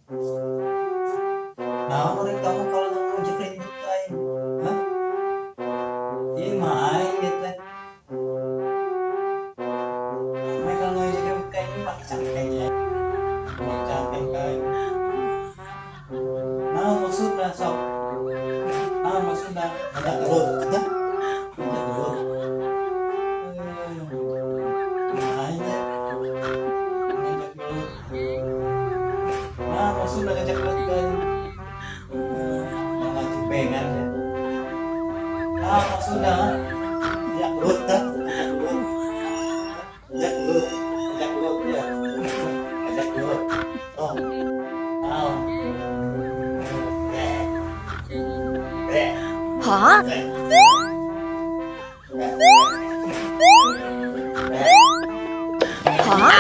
Nah, mereka kamu kalau ngajak ribut aing. Hah? Ieu mah aing ieu teh. Mereka ngajak ribut ka aing pak cangkeng ya. Pak cangkeng ka aing. Nah, maksudna sok. Nah, maksudna ngajak gelut. Hah? Ngajak gelut. Eh, aing teh ngajak gelut. Nah, maksudna ngajak gelut ka aing. Eh, pengan ya. Ah, maksudna ngajak gelut, hah? Ngajak gelut. Ngajak gelut. Ngajak gelut ya. Ngajak gelut. Oh. Ah. Eh. Eh. Hah? Eh. Eh. Eh. Hah?